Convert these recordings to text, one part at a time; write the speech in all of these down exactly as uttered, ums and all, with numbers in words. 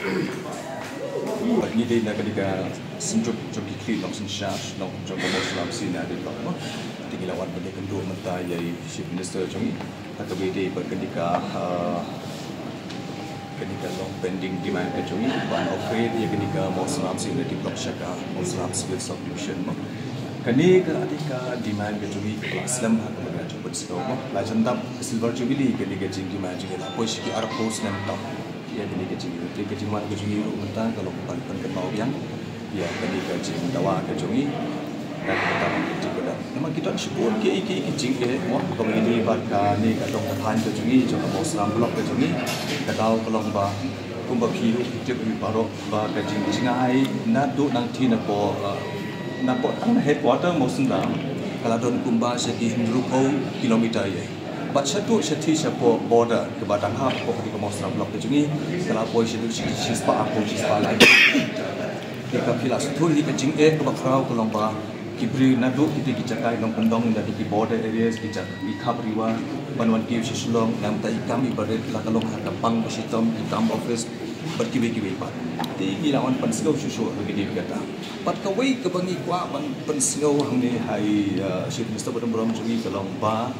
Bad ngi dei na kane ka synjuk jong ki khlieh nongsynshar, nong jong ka Mawsynram C and D Block mo. Te ngi la wan ban ïakynduh mynta ïa i Chief Minister jong ngi. Ha kaba ïadei bad kane ka, ah, kane ka long pending demand ka jong ngi ban upgrade ïa kane ka Mawsynram C and D Block sha ka Mawsynram Civil Subdivision mo. Kane ka dei ka demand ka jong ngi kaba la slem ha kaba ngi la jop pynsngew mo. La jan dap ka Silver Jubilee kane ka jingdemand jong ngi, la poi sha ki arphew snem tam ïa kane ka jingïaid. Te ka jingwan ka jong ngi ruh mynta ka long ban pynkynmaw biang ïa kane ka jingdawa ka jong ngi. Ka bynta ka jingkyrdan. Namar ki don shibun kiei kiei ki jingeh mo, kaba ïadei bad kane ka dong ka thaiñ ka jong ngi, jong ka Mawsynram Block ka jong ngi. Ka daw ka long ba kumba phi ruh phi tip hi baroh ba ka jingjngai naduh nangtei napoh, uh, napoh tang na headquarter Mawsynram ka la don kumba sha ki hynriewphew kilometer ïa. Bad shaduh shathie shapoh border kaba dang hap hapoh kane ka Mawsynram Block ka jong ngi, ka la poi shaduh shi, shispah arphew, shispah lai. Te ka phi la sngewthuh hi ka jingeh kaba khraw ka long ba ki briew naduh kitei ki jaka nongkyndong, naduh ki border areas, ki jaka ki khap riwa, ban wan kiew sha Shillong, namar i kam iba rit la ka long ha ka pang ba shitom, ki kam office bad kiwei kiwei pat. Te ngi la wan pynsngew shuh shuh ruh ïa kata. Bad kawei kaba ngi kwah ban pynsngew hangne ha i, uh, Chief Minister ba don burom jong ngi ka long ba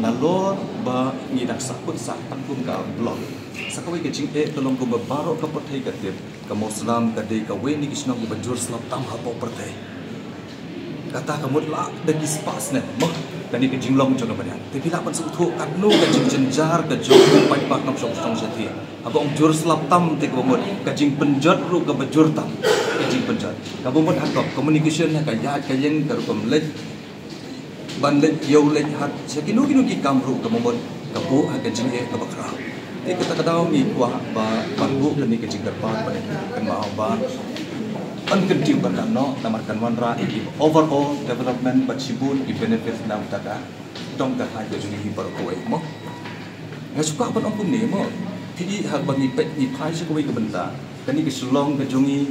nalor ba ngi dang sah kut sah tang kum ka block, sa kawei ka jingeh ka long kumba baroh ka pyrthei ka tip ka Mawsynram ka dei kawei na ki shnong kiba jur slap tam hapoh pyrthei. Kata ka mut la da ki spah snem mo kane ka jinglong jong ka baniang. Te phi lah ban sngewthuh katno ka jingjynjar ka jong u paidbah nongshong shnong shathie. Haba ong jur slap tam te kaba mut ka jingpynjot ruh kaba jur tam ka jingpynjot. Kaba mut ha ka communication, ha ka ïaid ka ïeng, ka rukom leit ban leit ïew leit hat sha kino kino ki kam ruh kaba mut ka buh ha ka jingeh kaba khraw. Te kata ka daw ngi kwah ba ban buh kane ka jingkyrpad, ban kynmaw ba yn kyntiew bynta noh namar kan wanrah ïa ki overall development bad shibun ki benefit na bynta ka dong ka thaiñ ka jong ngi hi baroh kawei mo. Nga shu kwah ban ong kumne mo. Phi i haba ngi peit ngi phai sha kawei ka bynta, kane ka Shillong ka jong ngi,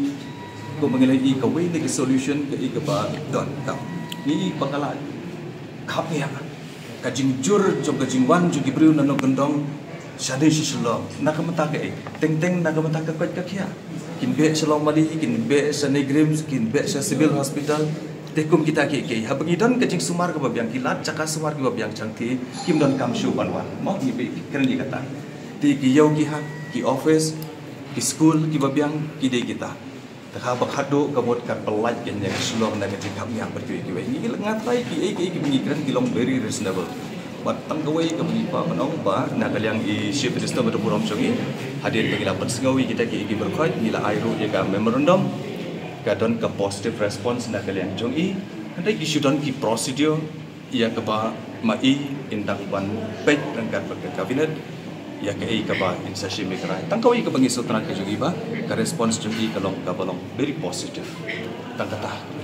kumba ngi la i kawei na ka solution ka i kaba donkam. Ngi i ba ka la khapngiah ka jingjur jong ka jingwan jong ki briew na nongkyndong shane sha Shillong. Na ka bynta kaei? Teng teng na ka bynta ka koit ka khiah. Kin beh sha Longmali, kin beh sha NEIGRIHMS, kin beh sha Civil Hospital. Te kum kita kiei kiei, haba ngi don ka jingsumar kaba biang, ki lad jaka sumar kiba biang shangthie, kim donkam shuh ban wan mo, ngi phi kren ïa kata. Te ki ïew ki hat, ki office, ki skul kiba biang ki dei kita. Te haba khadduh ka mut kan pyllait kane ka Shillong na ka jingkhapngiah bad kiwei kiwei. Ngi la, nga trai kiei kiei kiba ngi kren ki long very reasonable. Bad tang kawei kaba ngi kwah ban ong ba na ka liang i Chief Minister ba don burom jong ngi, hadien ba ngi la pynsngew ïa kita kiei kiei baroh, ngi la ai ruh ïa ka memorandum. Ka don ka positive response na ka liang jong i. Hynrei ki shu don ki procedure ïa kaba ma i in dang ban peit ryngkat bad ka cabinet ïa kaei kaba in sa shim ïa ka rai. Tang kawei kaba ngi sngewthuh ka jong i ba ka response jong i ka long kaba long very positive. Tang kata.